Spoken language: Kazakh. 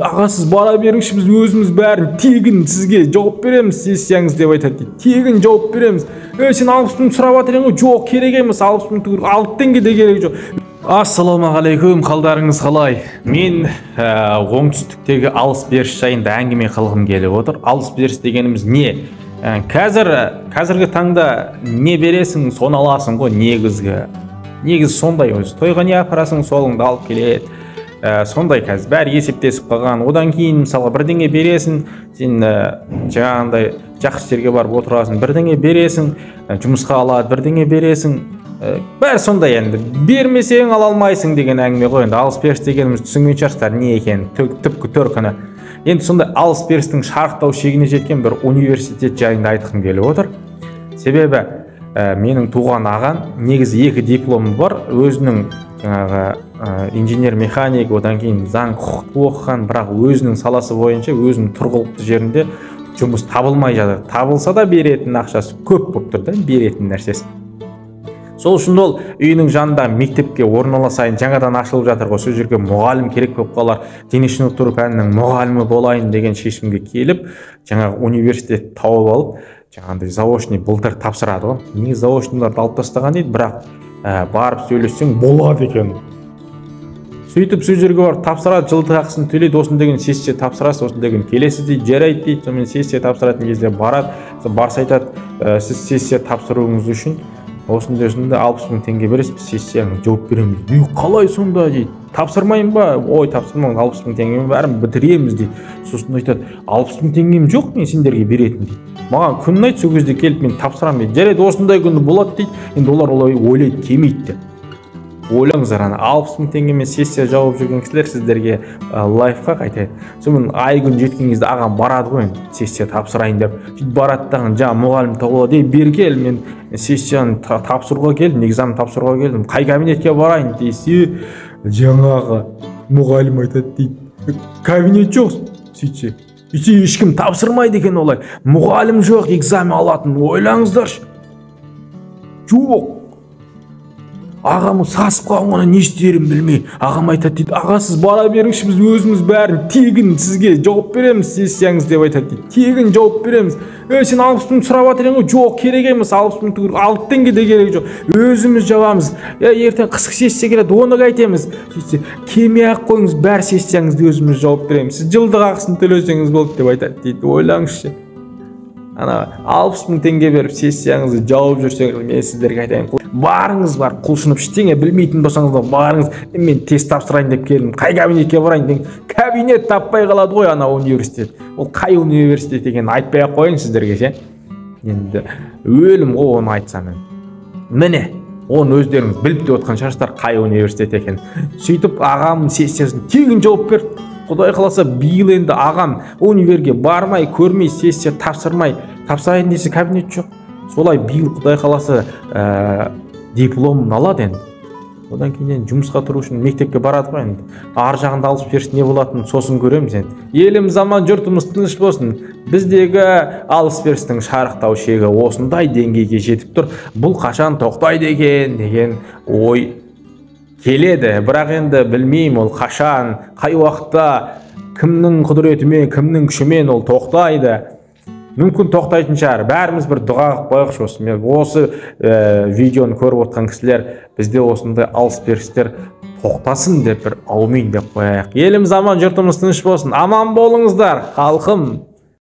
Аға, сіз бара беріңізші, біз өзіміз бәрін тегін сізге жауап береміз сессияңыз деп айтады дейді. Тегін жауап береміз. Сен 60 мың сұрап жатыр едің ғой. Жоқ, керек емес, 60 мың түгіл, 6 теңге де керек жоқ. Ассалаумағалейкум, қалдарыңыз қалай? Мен оңтүстіктегі алыс беріс жайында әңгіме қылғым келіп отыр. Алыс беріс дегеніміз не? Қазіргі таңда не бересің, соны аласың ғой негізгі. Негізі сондай өзі. Тойға не апарасың, солыңды алып келеді. Сондай қазір бәрі есептесіп қалған. Одан кейін мысалға бірдеңе бересің, сен жаңағындай жақсы жерге барып отырасың, бірдеңе бересің, жұмысқа алады, бірдеңе бересің. Бәрі сондай енді. Бермесең ала алмайсың деген әңгіме ғой енді. Алыс беріс дегеніміз түсінген шығарсыздар не екенін, түпкі төркіні. Енді сондай алыс берістің шарықтау шегіне жеткен бір университет жайында айтқым келіп отыр. Себебі менің туған ағам негізі 2 дипломы бар, өзінің жаңағы инженер-механик, одан кейін заң құқықты оқыған, бірақ өзінің саласы бойынша өзінің тұрғылықты жерінде жұмыс табылмай жатыр. Табылса да беретін ақшасы көп болып тұр да, беретін нәрсесі. Сол үшін ол үйінің жанында мектепке орналасайын, жаңадан ашылып жатыр ғой, сол жерге мұғалім керек болып қалар, дене шынықтыру пәнінің мұғалімі болайын деген шешімге келіп, жаңағы университет тауып алып, жаңағындай заочный былтыр тапсырады ғой. Негізі заочныйларды алып тастаған дейді, бірақ барып сөйлессең болады екен. Сөйтіп сол жерге барып тапсырады, жылдық ақысын төлейді, осындай күні сессия тапсырасыз, осындай күні келесіз дейді, жарайды дейді. Сонымен сессия тапсыратын кезде барады, барса айтады, сіз сессия тапсыруыңыз үшін осындай осындай 60 мың теңге бересіз, біз сессияңызды жауап береміз дейді. Қалай сонда дейді, тапсырмайын ба? Ой, тапсырмаңыз, 60 мың теңгемен бәрін бітіреміз дейді. Сосын айтады, 60 мың теңгем жоқ мен сендерге беретін дейді. Маған күнін айт, сол кезде келіп мен тапсырамын дейді. Жарайды, осындай күні болады дейді. Енді олар олай ойлайды, келмейді деп. Ойлаңыздар, ана 60 мың теңгемен сессия жауып жүрген кісілер сіздерге лайфхак айтайын. Сонымен ай күн жеткен кезде ағам барады ғой енді, сессия тапсырайын деп. Сөйтіп барады дағы, жаңа мұғалім тауып алады, ей, бері кел, мен сессияны тапсыруға келдім, экзамен тапсыруға келдім, қай кабинетке барайын десе, жаңағы мұғалім айтады дейді, кабинет жоқ. Сөйтсе, ешкім тапсырмайды екен олай. Мұғалім жоқ экзамен алатын, ойлаңыздаршы. Жоқ. Ағам сасып қалған, оны не істерін білмей. Ағам айтады дейді, аға, сіз бара беріңізші, біз өзіміз бәрін тегін сізге жауап береміз сессияңыз деп айтады дейді. Тегін жауап береміз. Сен 60 мың сұрап жатыр едің ғой. Жоқ, керек емес, 60 мың түгіл, 6 теңге де керек жоқ. Өзіміз жабамыз. Ертең қысқы сессия келеді, оны қайтеміз. Сөйтсе, келмей-ақ қойыңыз, бәр сессияңызды өзіміз жауап береміз. Сіз жылдық ақысын төлесеңіз болды деп айтады дейді. Ойлаңызшы. Ана 60 мың теңге беріп сессияңызды жауып жүрсеңіз, мен сіздерге айтайын, барыңыз бар, құлшынып ештеңе білмейтін болсаңыз да барыңыз, мен тест тапсырайын деп келдім, қай кабинетке барайын деген кабинет таппай қалады ғой ана университет. Ол қай университет екенін айтпай-ақ қояйын сіздерге ше. Енді өлім ғой оны айтсам енді. Міне, оны өздеріңіз біліп те отқан шығарсыздар қай университет екенін. Сөйтіп ағам сессиясын тегін жауап берді. Құдай қаласа биыл енді ағам универге бармай, көрмей, сессия тапсырмай, тапсырайын десе кабинет жоқ. Солай биыл Құдай қаласа дипломын алады енді. Одан кейін енді жұмысқа тұру үшін мектепке барады ғой енді. Ар жағында алыс беріс не болатынын сосын көреміз енді. Еліміз аман, жұртымыз тыныш болсын. Біздегі алыс берістің шарықтау шегі осындай деңгейге жетіп тұр. Бұл қашан тоқтайды екен деген ой келеді. Бірақ енді білмеймін ол қашан, қай уақытта, кімнің құдіретімен, кімнің күшімен ол тоқтайды. Мүмкін тоқтайтын шығар. Бәріміз бір дұға қылып қояйықшы осы. Мен осы видеоны көріп отқан кісілер бізде осындай алыс берістер тоқтасын деп бір аумин деп қояйық. Еліміз аман, жұртымыз тыныш болсын. Аман болыңыздар, халқым.